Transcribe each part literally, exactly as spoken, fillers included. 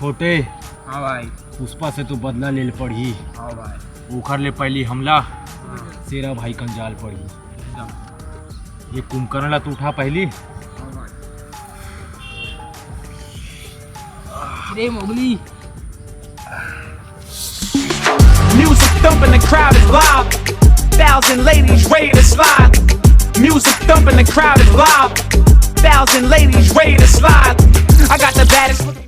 छोटे, हाँ भाई। पुष्पा से तो बदला ले पड़ही। हाँ भाई। ओखर ले पहली हमला हाँ। शेरा भाई कंजाल पड़ही। एकदम। ये कुंभकर्ण ला तो उठा पहली। हाँ भाई। रे Mowgli. Music thumping, the crowd is live. Thousand ladies ready to slide. Music thumping, the crowd is live. Thousand ladies ready to slide. I got the baddest looking.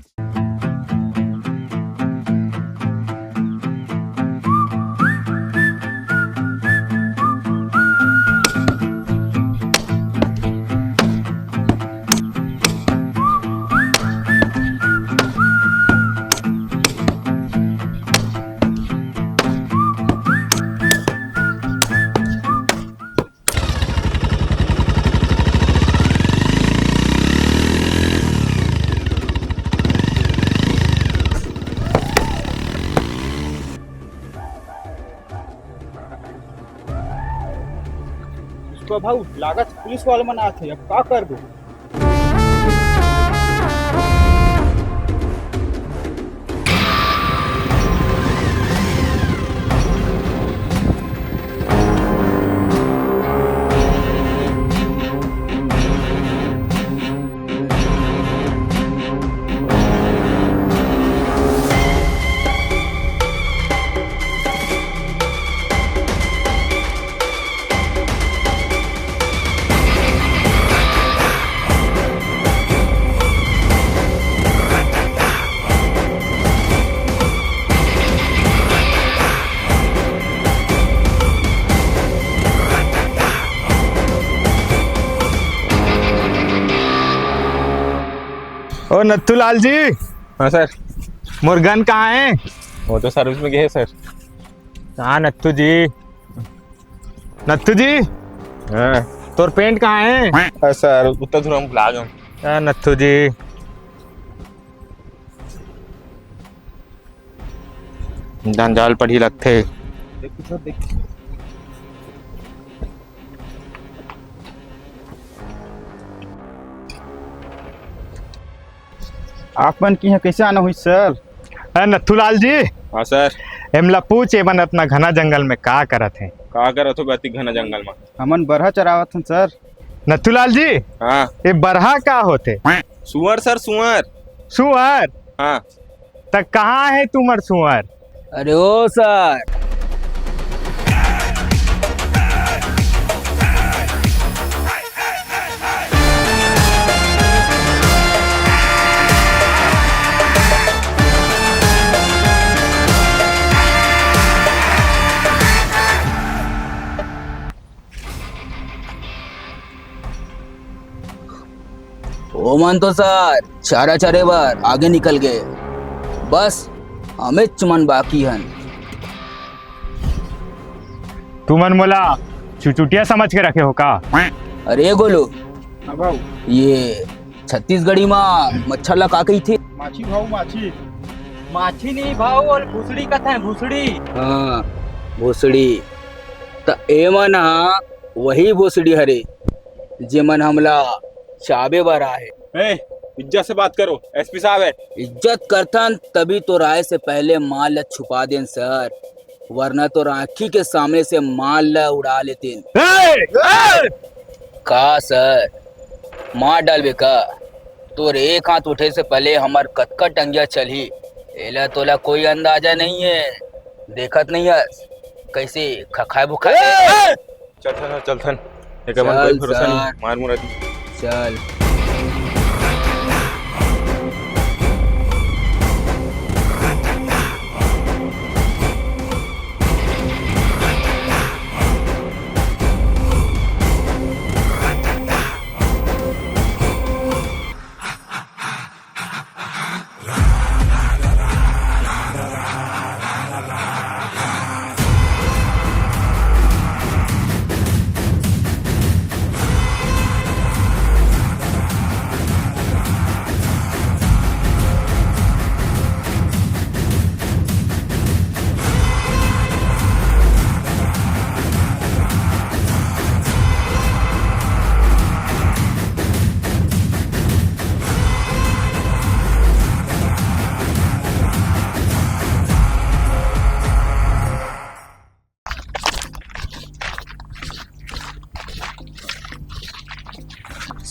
Pushpa भाऊ, लागत पुलिस वाले मन आथे, अब का करबो? ओ नथुलाल जी। हाँ सर। मोर गन कहाँ है? वो तो सर्विस में गए सर। कहाँ नत्थू जी? नत्थू जी। हाँ। तोर पैंट कहाँ है? अरे सर, उत्तर ध्रुव हम भुला गए। आ, नत्थू जी। जंजाल पड़ी लगथे। आप मन के यहाँ कैसे आना हुई सर? अरे नथुलाल जी। हाँ सर। एमला पूछ, एमन अतना घना जंगल में का करत हैं? का करत हो अति घना जंगल में? हमन बरहा चरावत हन सर। नथुलाल जी। हाँ। ये बरहा का होथे? सुअर सर, सुअर। सुअर? हाँ। त कहाँ है तुम्हर सुअर? अरे ओ सर। ओमन तो सर चारा चरे बर आगे निकल गए, बस हमेच मन बाकी हन। तुमन मोला चुचुटिया समझ के रखे हो का? अरे गोलू, हाँ भाऊ। ये छत्तीसगढ़ी मा मच्छर ला का कहिथे? माछी भाऊ, माछी। माछी नहीं भाऊ, ओला भुसड़ी कथे, भुसड़ी। हाँ, भुसड़ी। त एमन ह वही भुसड़ी हरे, जेमन हमला चाबे बर आए। ए, इज्जत से बात करो, एसपी साहब है। इज्जत करथन तभी तो आए से पहले माल ला छुपा देन सर, वरना तो आँखी के सामने से माल ला उड़ा लेतेन। ए! ए! का सर, मार डालबे का? तोर एक हाथ उठे से पहले हमर कतका टंगिया चलही, एला तोला कोई अंदाजा नहीं है। देखत नहीं हस, कैसे खखाए भुखाए। ए! चलथन, चलथन। एकर मन चल कोई भरोसा नहीं। सर। मार मुरा दी। चल।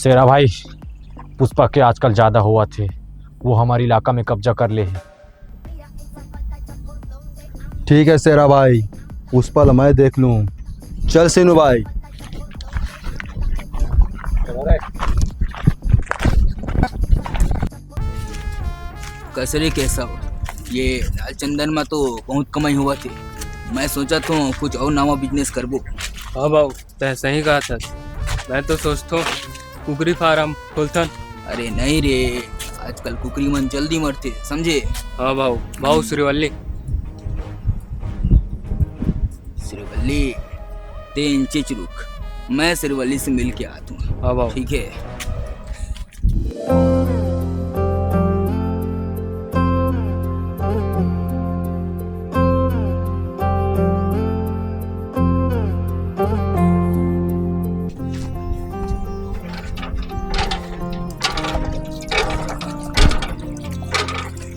शेरा भाई, पुष्पा के आजकल ज्यादा होवत हे, वो हमर इलाका में कब्जा कर ले हे। ठीक है शेरा भाई, पुष्पा ला मैं देख लूँ। चल सीनू भाई। कस रे केशव, ये लाल चंदन में तो बहुत कमाई होवत हे। मैं सोचत हूँ कुछ और नवा business करबो। हाँ भाऊ, तैं सही कहत हस। मैं तो सोचथों कुकरी farm खोलथन। अरे नहीं रे, आजकल कुकरी मन जल्दी मरथे, समझे? हाँ भाऊ, भाऊ श्रीवल्ली। श्रीवल्ली, तें इंचेच रुक, मैं श्रीवल्ली से मिल के आत हूँ। हाँ भाऊ। ठीक है।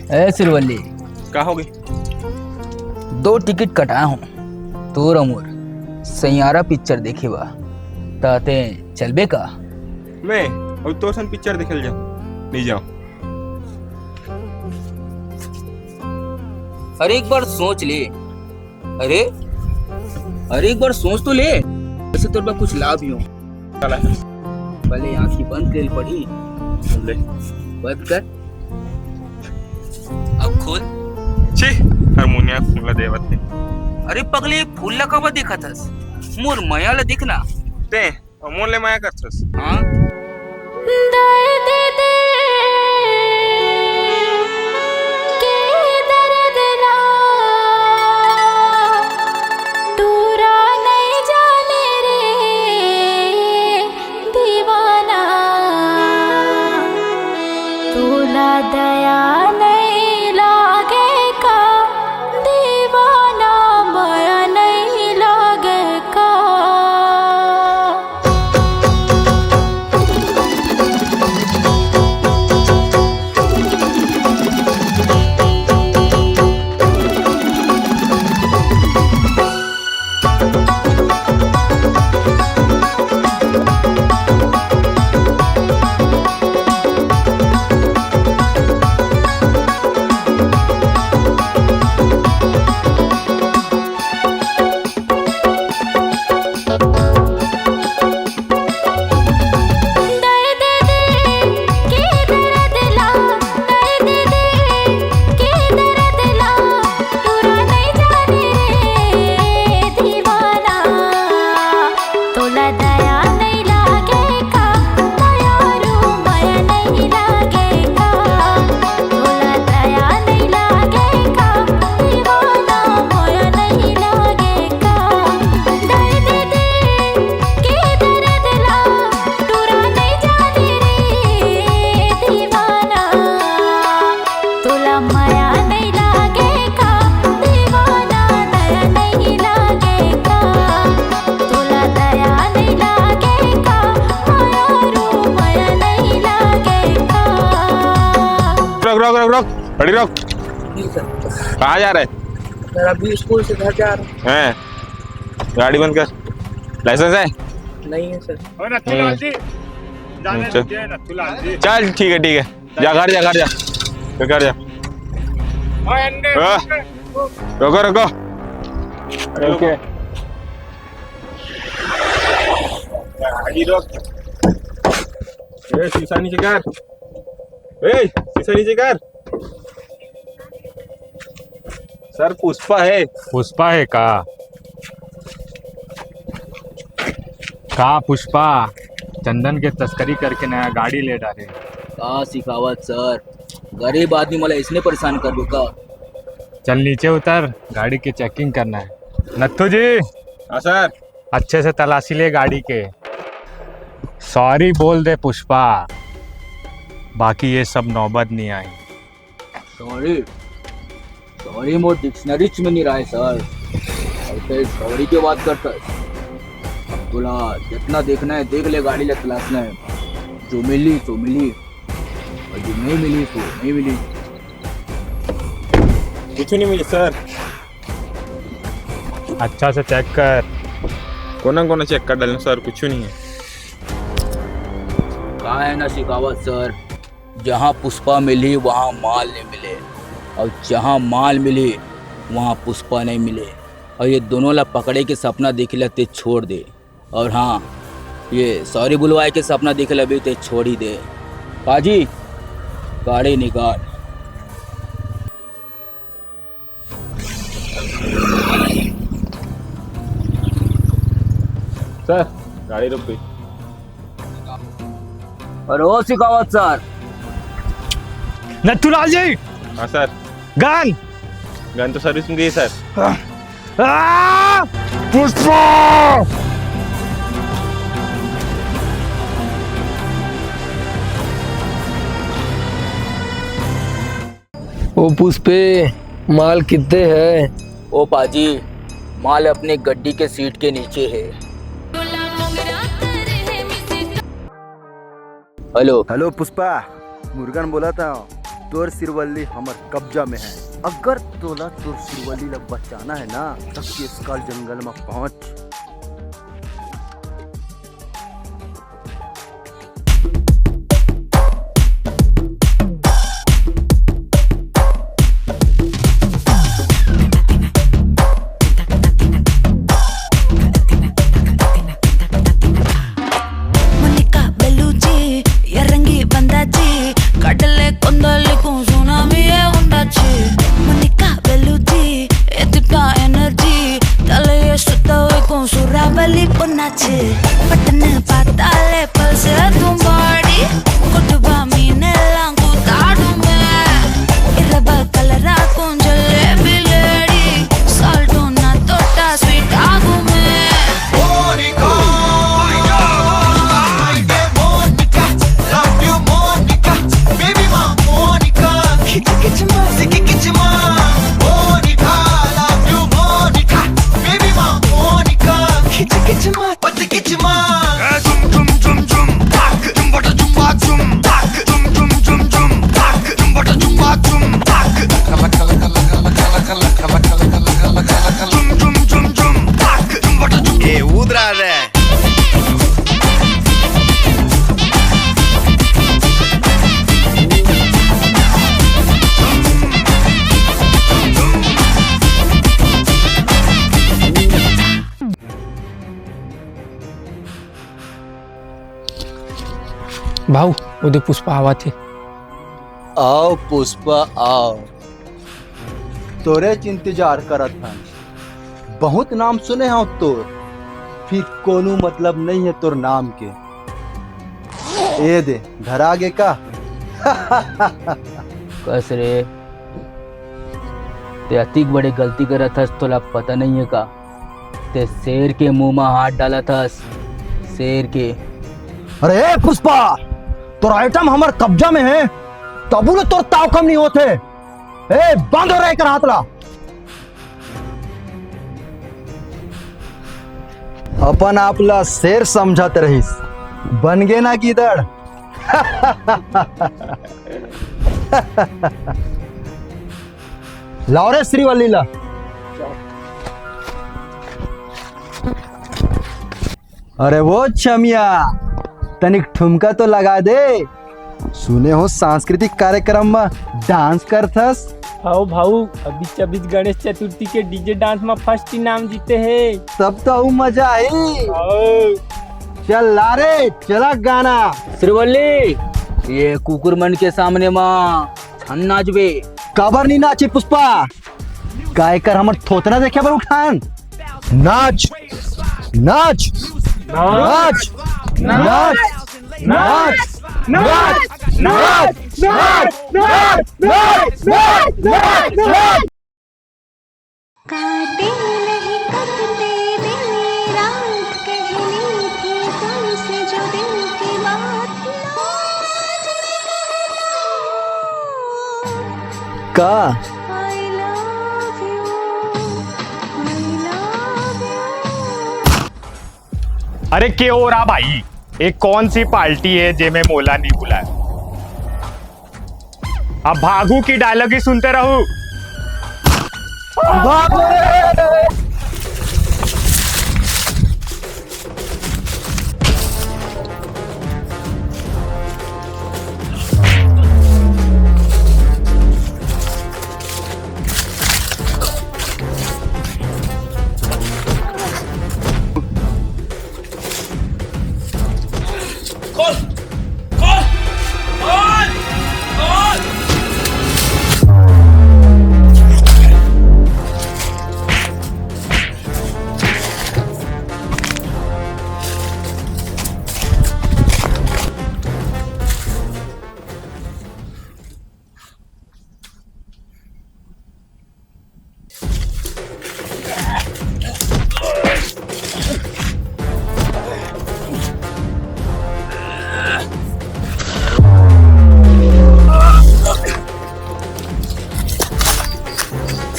ए सिरवल्ली, का हो गई? दो टिकट कटाए हूँ, तोर अउ मोर सैयारा पिक्चर देखे बा, त तें चलबे का? मैं अउ तोर संग पिक्चर देखे ल जाऊँ? नहीं जाऊँ। अरे एक बार सोच ले। अरे, अरे एक बार सोच तो ले, वैसे तोर बर कुछ लाभ ही हो। पहले आँखी बंद कर पड़ी। ले। बंद कर। अब खोल। छी, हरमोनिया फूल देवत है। अरे पगले, फूल ला काबर देखत हस? मोर मया ला देखना। ते अउ मोर ले मया करथस। हाँ? दर्द दे के दर्द ला टूरा नहीं जाने रे दीवाना। तोला दया नहीं लागे का दीवाना, मया नहीं लागे का। रोक, रोक, रोक, रोक, गाड़ी रोक। जी सर। कहाँ जा रहे? सर, अभी स्कूल से घर जा रहे हैं। गाड़ी बंद कर। लाइसेंस है? नहीं है सर। और नथुलाल जी, जाने दीजिए नथुलाल जी। चल ठीक है, ठीक है, जा घर जा, घर जा, घर जा। रोको, रोको। ओके। गाड़ी रोक। ए, शीशा नीचे कर। ए, शीशा नीचे कर। सर, पुष्पा है। पुष्पा है का? का पुष्पा चंदन के तस्करी करके नया गाड़ी ले डारे? का सिखावत सर, गरीब आदमी मला इसने परेशान कर दो का? चल नीचे उतर, गाड़ी की चेकिंग करना है। नत्थू जी। हाँ सर। अच्छे से तलाशी ले गाड़ी के। सॉरी बोल दे पुष्पा, बाकी ये सब नौबत नहीं आई। सॉरी, सॉरी मोर डिक्शनरी में नहीं रहा है सर। अउ ते सॉरी के बात करता है। बोला जितना देखना है देख ले, गाड़ी ले तलाशना है, जो मिली तो मिली, अउ जो नहीं मिली तो नहीं मिली। कुछ नहीं मिली सर। अच्छा से चेक कर। कोना कोना चेक कर डालना सर, कुछ नहीं है। का है ना शेखावत सर, जहाँ पुष्पा मिली वहाँ माल नहीं मिले, और जहाँ माल मिली वहाँ पुष्पा नहीं मिले। और ये दोनों ला पकड़े के सपना देखे ला ते छोड़ दे, और हाँ, ये सॉरी बुलवाए के सपना देखे ला भी ते छोड़ ही दे। पाजी, गाड़ी निकाल। सर, गाड़ी रुक गई। अरे ओ शेखावत सर। नथुलाल जी। हाँ सर। गन। गन तो सर्विस में गई सर। आ! पुष्पा। ओ पुष्पे, माल कित्ते है? ओ पाजी, माल अपने गड्डी के सीट के नीचे है। हेलो। हेलो पुष्पा, मुर्गन बोला था, तोर सिरवल्ली हमर कब्जा में है। अगर तोला तोर सिरवल्ली ला बचाना है ना, तब केसकाल जंगल में पहुंच। मोनिका बेलूची, ये रंगी बंदाची, कडले कोंदली को सुनामी ये उंडाची। मोनिका बेलूची, ये दिपा एनर्जी, तले ये सुतवे को सुराबली पुनाची। पटने पाताले पल से तुम बाड़ी, कुटुबा मीने लांगू ताड़ू में। इरबा कलरा कुंजले बिलेड़ी, साल्टो ना तोटा स्वीट आगू में। Monica, Monica, love you Monica, baby ma Monica, kichi kichi ma, siki kichi ma, Monica, love you Monica, baby ma Monica, kichi kichi ma, pati kichi ma. Jum jum jum jum, tak, jum bata jum ba jum, tak, jum jum jum jum, tak, jum bata jum ba jum, tak. Jum jum jum jum, tak, jum bata jum. ए, उधर आ रहे। भाऊ, ओदे पुष्पा आवत हे। आओ पुष्पा, आओ। तोरेच इंतजार करत हन। बहुत नाम सुने हव तोर, फिर कोनो मतलब नहीं है तोर नाम के। ए दे, धरा गे का? कस रे, ते अतिक बड़े गलती करत हस, तोला पता नहीं है का? ते शेर के मुंह म हाथ डालत हस, शेर के। अरे ए पुष्पा, तोर आइटम हमर कब्जा में है, तबू ले तोर ताव कम नहीं होत हे। ए, बंद हो रहे कर हाथ ला। अपन आप ला शेर समझत रहिस, बन गे ना गीदड़। लाओ रे श्रीवल्ली ला। अरे वो छमिया, तनिक ठुमका तो लगा दे। सुने हो सांस्कृतिक कार्यक्रम में डांस करथस? हव भाऊ, अभी चबित गणेश चतुर्थी के डीजे डांस में फर्स्ट इनाम जीते हे। तब तो अउ मजा आई। हव। चल ला रे, चला गाना। श्रीवल्ली, ये कुकुर मन के सामने मा छन नाचबे। काबर नी नाची पुष्पा? काय कर हमर थोथना देखे बर उठान? नाच, नाच, नाच, नाच, नाच, नाच, नाच, नाच, नाच, नाच, नाच, नाच। काटे नहीं कटते दिन रात, कहनी थी तुमसे जो दिल की बात। का? I love you, I love you। अरे के हो रहा भाई, ये कौन सी पार्टी है जे में मोला नहीं बुलाया? अब भागू की डायलॉग ही सुनते रहू। भागो रे।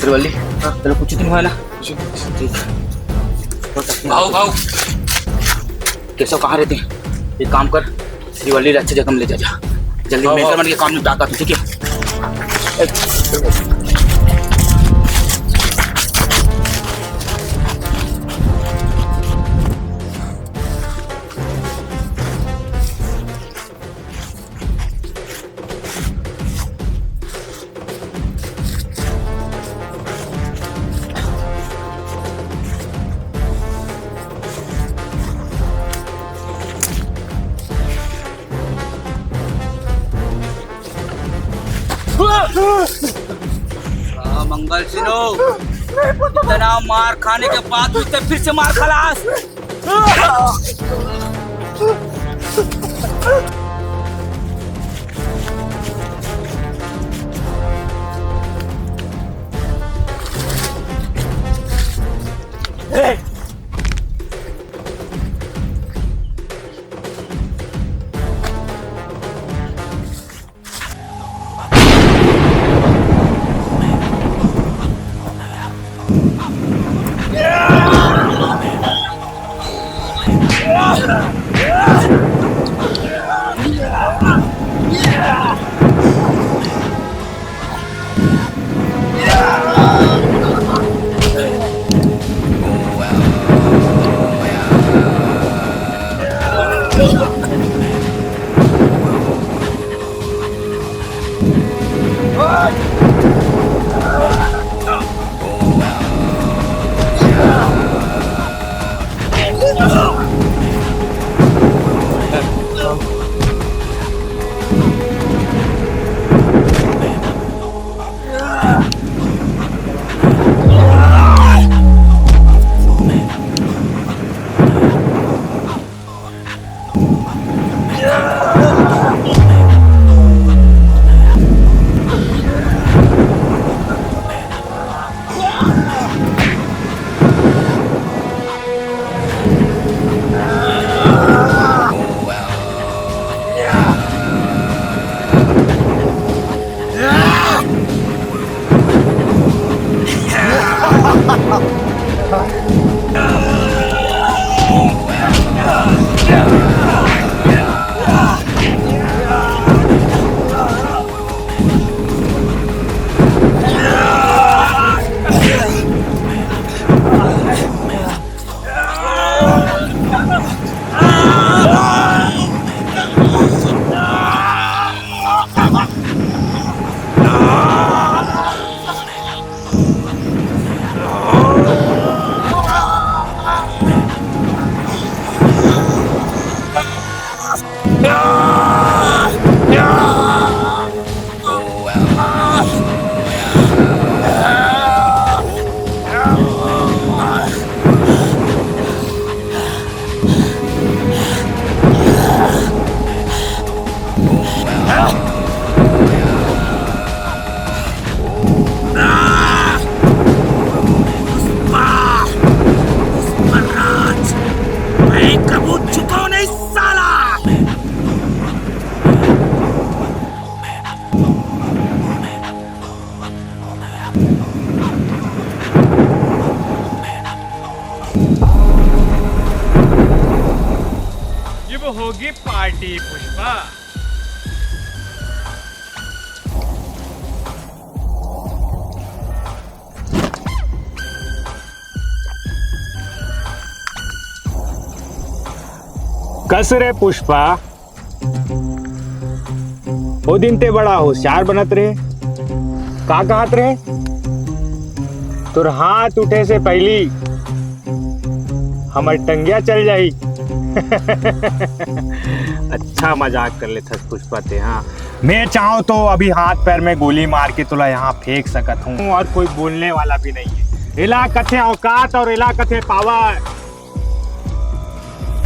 श्रीवल्ली, चलो, कुछ दिन हुआ ना। ठीक। भाव, भाव। केशव कहाँ रहते हैं? एक काम कर, श्रीवल्ली ला अच्छी जगह में ले जा, जा। जल्दी हाँ, मेजरमेंट के काम निपटा कर, ठीक है? मंगल सिन्हो, इतना मार खाने के बाद भी ते फिर से मार खलास। ये वो होगी पार्टी, पुष्पा। कस रे पुष्पा, ओ दिन ते बड़ा होशियार बनत रहे, का कहत रहे? तोर हाथ उठे से पहली हमर टंगिया चल जाई। अच्छा मजाक कर लेथस पुष्पा ते, हाँ। मैं चाहूँ तो अभी हाथ पैर में गोली मार के तोला यहाँ फेंक सकत हूँ और कोई बोलने वाला भी नहीं है। एला कथे औकात और एला कथे पावर।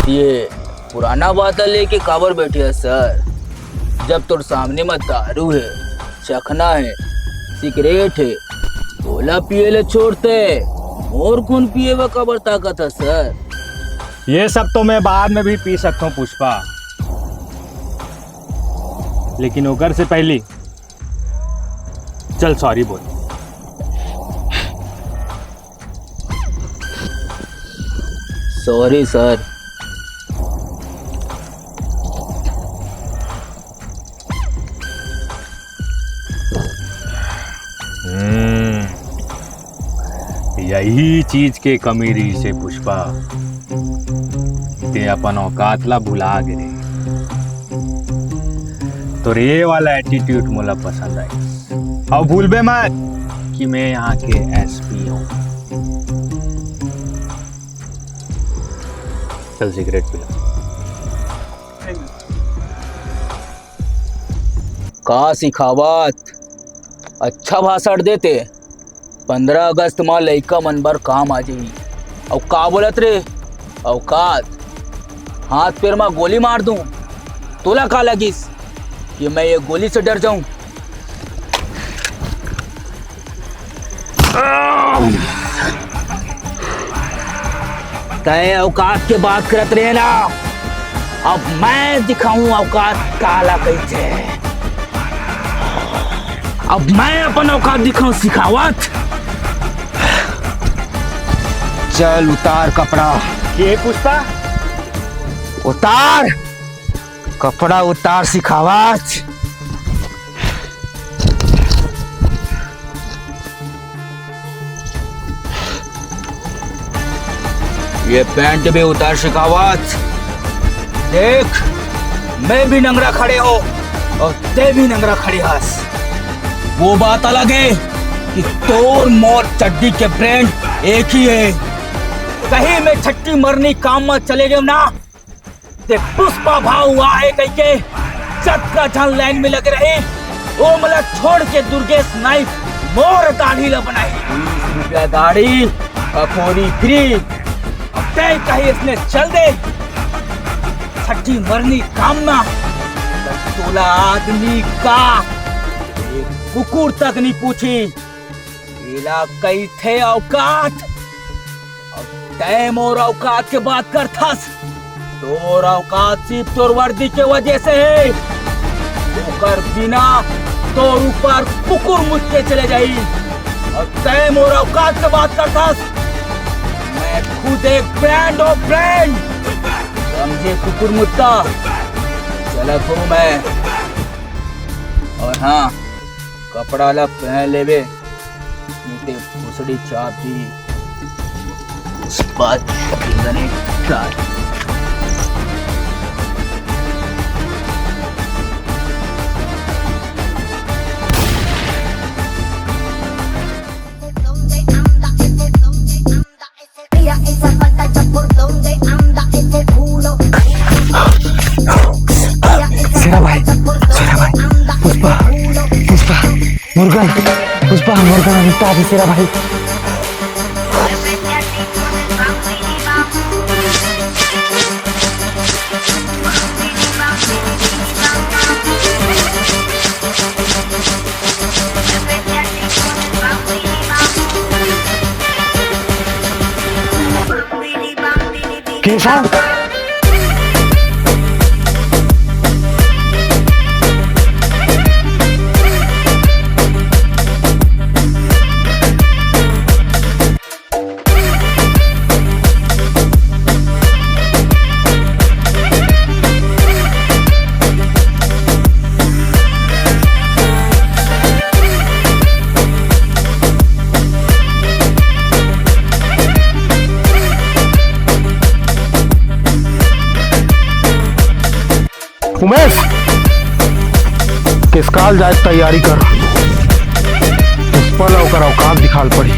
ये पुराना बात लेके काबर बैठे है सर? जब तोर सामने में दारू है, चखना है, सिगरेट है, ओला पिए ले छोड़ते, मोर खून पिए बर काबर ताकत है सर? ये सब तो मैं बाद में भी पी सकता हूँ पुष्पा, लेकिन ओकर से पहली चल सॉरी बोल। Sorry sir. हम्म, यही चीज के कमी रहिसे पुष्पा, ते अपन औकात ला भुला गे रे। तोर ये वाला एटीट्यूड मोला पसंद आइस। अउ भूलबे मत कि मैं यहाँ के एसपी हूँ। चल सिगरेट पी ला। का सिखावत? अच्छा भाषण देते, पंद्रह अगस्त म लइका मन बर काम आ जाही। अउ का बोलत रे? औकात, हाथ पैर म गोली मार दूं, तोला का लगिस कि मैं ये गोली से डर जाऊं? तय औकात के बात करत रहे ना, अब मैं दिखाऊं औकात काला कहिथे। अब मैं अपन औकात दिखाऊं सिखावत। चल उतार कपड़ा। के पुष्पा? उतार कपड़ा, उतार सिखावत। ये पैंट भी उतार सिखावत। देख, मैं भी नंगरा खड़े हो अउ ते भी नंगरा खड़े हस। वो बात अलग है कि तोर मोर चड्डी के ब्रांड एक ही है। कहीं मैं छट्टी मरनी काम म चले गए ना, ते पुष्पा भाव आए कहिके जतका झन लाइन में लगे रही, वो मला छोड़ के दुर्गेश नाइक मोर दाढ़ी ला बनाई। बीस रुपया दाढ़ी, अकोरी फ्री। अब तय कहीं इसने चल दे छट्टी मरनी काम ना, त तोला आदमी का एक कुकुर तक नहीं पूछी। एला कहिथे औकात। अउ तय मोर औकात के बात करथस। तोर औकात सिर्फ तोर वर्दी के वजह से है। ओकर बिना तोर ऊपर कुकुर मुत के चले जाही। अउ तय मोर औकात के बात करथस। मैं खुद एक ब्रांड हूँ, ब्रांड। समझे कुकुर मुत्ता? चलत हूँ मैं। अउ हाँ, कपड़ा ला पहन लेबे। नीते भोसड़ी चाबी। उस बात की गने चाबी। शेरा भाई, शेरा भाई, पुष्पा, पुष्पा, मुर्गन, पुष्पा, मुर्गन, निपटा दे शेरा भाई। केशव। उमेश, किसकाल जाए तैयारी कर, पुष्पा ला ओकर औकात दिखाल पड़ी।